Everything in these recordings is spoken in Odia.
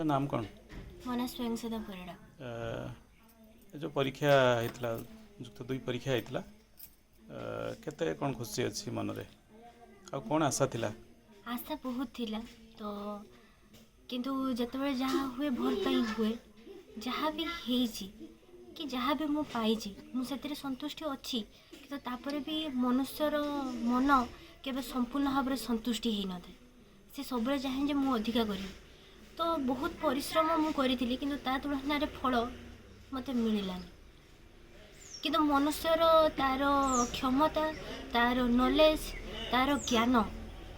ଛୁଆ ନାମ କ'ଣ? ମୋ ନାଁ ସ୍ୱୟଂସଦା ପରିଡ଼ା। ଏ ଯେଉଁ ପରୀକ୍ଷା ହେଇଥିଲା, ଯୁକ୍ତ ଦୁଇ ପରୀକ୍ଷା ହେଇଥିଲା, କେତେ କ'ଣ ଖୁସି ଅଛି ମନରେ ଆଉ କ'ଣ ଆଶା ଥିଲା? ଆଶା ବହୁତ ଥିଲା ତ, କିନ୍ତୁ ଯେତେବେଳେ ଯାହା ହୁଏ ଭଲ ପାଇଁ ହୁଏ। ଯାହା ବି ହେଇଛି କି ଯାହା ବି ମୁଁ ପାଇଛି, ମୁଁ ସେଥିରେ ସନ୍ତୁଷ୍ଟି ଅଛି। କିନ୍ତୁ ତାପରେ ବି ମନୁଷ୍ୟର ମନ କେବେ ସମ୍ପୂର୍ଣ୍ଣ ଭାବରେ ସନ୍ତୁଷ୍ଟି ହେଇନଥାଏ। ସେ ସବୁବେଳେ ଚାହେଁ ଯେ ମୁଁ ଅଧିକା କରିବି। ତ ବହୁତ ପରିଶ୍ରମ ମୁଁ କରିଥିଲି, କିନ୍ତୁ ତା ତୁଳନାରେ ଫଳ ମୋତେ ମିଳିଲାନି। କିନ୍ତୁ ମନୁଷ୍ୟର ତା'ର କ୍ଷମତା, ତା'ର ନଲେଜ, ତା'ର ଜ୍ଞାନ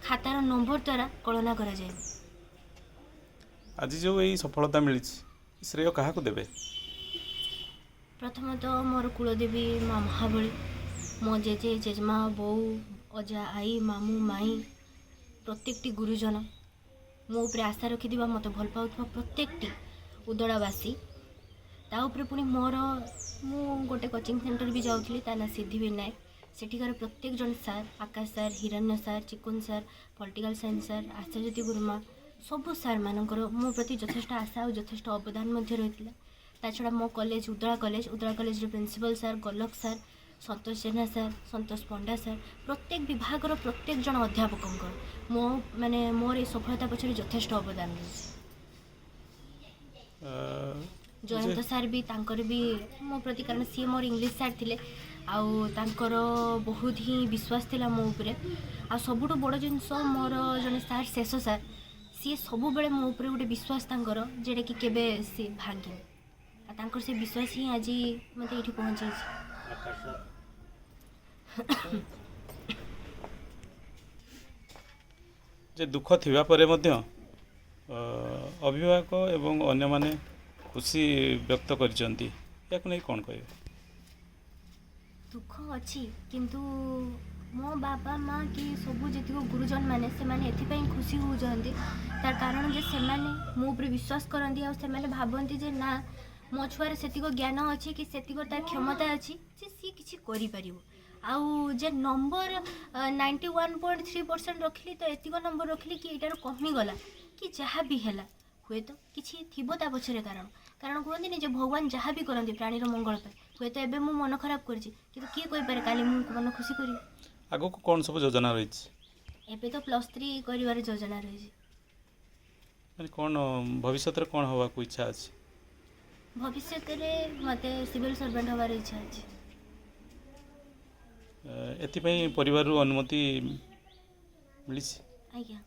ଖାତାର ନମ୍ବର ଦ୍ୱାରା କଳନା କରାଯାଏନି। ଆଜି ଯେଉଁ ଏଇ ସଫଳତା ମିଳିଛି, ଶ୍ରେୟ କାହାକୁ ଦେବେ? ପ୍ରଥମତଃ ମୋର କୁଳଦେବୀ ମା ମହାବଳୀ, ମୋ ଜେଜେ, ଜେଜେମା, ବୋଉ, ଅଜା, ଆଈ, ମାମୁଁ, ମାଇଁ, ପ୍ରତ୍ୟେକଟି ଗୁରୁଜନ, ମୋ ଉପରେ ଆଶା ରଖିଥିବା, ମୋତେ ଭଲ ପାଉଥିବା ପ୍ରତ୍ୟେକଟି ଉଦଳାବାସୀ। ତା ଉପରେ ପୁଣି ମୋର, ମୁଁ ଗୋଟେ କୋଚିଂ ସେଣ୍ଟର ବି ଯାଉଥିଲି, ତା ନାଁ ସିଦ୍ଧି ବିନାୟକ। ସେଠିକାର ପ୍ରତ୍ୟେକ ଜଣ sir, Akash sir, Hiranya sir, Chikun sir, political science sir, Ashajyoti ଗୁରୁମା, ସବୁ ସାର୍ମାନଙ୍କର ମୋ ପ୍ରତି ଯଥେଷ୍ଟ ଆଶା ଆଉ ଯଥେଷ୍ଟ ଅବଦାନ ମଧ୍ୟ ରହିଥିଲା। ତା ଛଡ଼ା ମୋ କଲେଜ ଉଦଳା କଲେଜ, ଉଦଳା କଲେଜର principal sir, Golak sir, Santosh Jena sir, Santosh Panda sir, ପ୍ରତ୍ୟେକ ବିଭାଗର ପ୍ରତ୍ୟେକ ଜଣ ଅଧ୍ୟାପକଙ୍କର ମୋ ମାନେ ମୋର ଏ ସଫଳତା ପଛରେ ଯଥେଷ୍ଟ ଅବଦାନ ରହିଛି। ଜୟନ୍ତ ସାର୍ ବି, ତାଙ୍କର ବି ମୋ ପ୍ରତି, କାରଣ ସିଏ ମୋର ଇଂଲିଶ ସାର୍ ଥିଲେ ଆଉ ତାଙ୍କର ବହୁତ ହିଁ ବିଶ୍ୱାସ ଥିଲା ମୋ ଉପରେ। ଆଉ ସବୁଠୁ ବଡ଼ ଜିନିଷ, ମୋର ଜଣେ ସାର୍, ଶେଷ ସାର୍, ସିଏ ସବୁବେଳେ ମୋ ଉପରେ ଗୋଟେ ବିଶ୍ୱାସ ତାଙ୍କର, ଯେଉଁଟାକି କେବେ ସିଏ ଭାଙ୍ଗିନି। ଆଉ ତାଙ୍କର ସେ ବିଶ୍ୱାସ ହିଁ ଆଜି ମୋତେ ଏଇଠି ପହଞ୍ଚେଇଛି। ଯେ ଦୁଃଖ ଥିବା ପରେ ମଧ୍ୟ ଅଭିଭାବକ ଏବଂ ଅନ୍ୟମାନେ ଖୁସି ବ୍ୟକ୍ତ କରିଛନ୍ତି, ଏହାକୁ ନେଇ କ'ଣ କହିବେ? ଦୁଃଖ ଅଛି, କିନ୍ତୁ ମୋ ବାପା ମା କି ସବୁ ଯେତିକ ଗୁରୁଜନ ମାନେ, ସେମାନେ ଏଥିପାଇଁ ଖୁସି ହେଉଛନ୍ତି, ତାର କାରଣ ଯେ ସେମାନେ ମୋ ଉପରେ ବିଶ୍ୱାସ କରନ୍ତି ଆଉ ସେମାନେ ଭାବନ୍ତି ଯେ ନା, ମୋ ଛୁଆର ସେତିକ ଜ୍ଞାନ ଅଛି କି ସେତିକ ତାର କ୍ଷମତା ଅଛି ଯେ ସିଏ କିଛି କରିପାରିବ। ଆଉ ଯେ ନମ୍ବର 91.3% ରଖିଲି ତ ଏତିକ ନମ୍ବର ରଖିଲି କି ଏଇଟାରୁ କମିଗଲା କି ଯାହା ବି ହେଲା, ହୁଏତ କିଛି ଥିବ ତା ପଛରେ କାରଣ। କାରଣ କୁହନ୍ତିନି ଯେ ଭଗବାନ ଯାହା ବି କରନ୍ତି ପ୍ରାଣୀର ମଙ୍ଗଳ ପାଇଁ। ହୁଏତ ଏବେ ମୁଁ ମନ ଖରାପ କରିଛି, କିନ୍ତୁ କିଏ କହିପାରେ କାଲି ମୁଁ ମନ ଖୁସି କରିବି। ଆଗକୁ କ'ଣ ସବୁ ଯୋଜନା ରହିଛି? ଏବେ ତ +3 କରିବାର ଯୋଜନା ରହିଛି। ମାନେ କ'ଣ ଭବିଷ୍ୟତରେ କ'ଣ ହେବାକୁ ଇଚ୍ଛା ଅଛି? ଭବିଷ୍ୟତରେ ମୋତେ ସିଭିଲ୍ ସର୍ଭେଣ୍ଟ ହେବାର ଇଚ୍ଛା ଅଛି। ଏଥିପାଇଁ ପରିବାରରୁ ଅନୁମତି ମିଳିଛି? ଆଜ୍ଞା।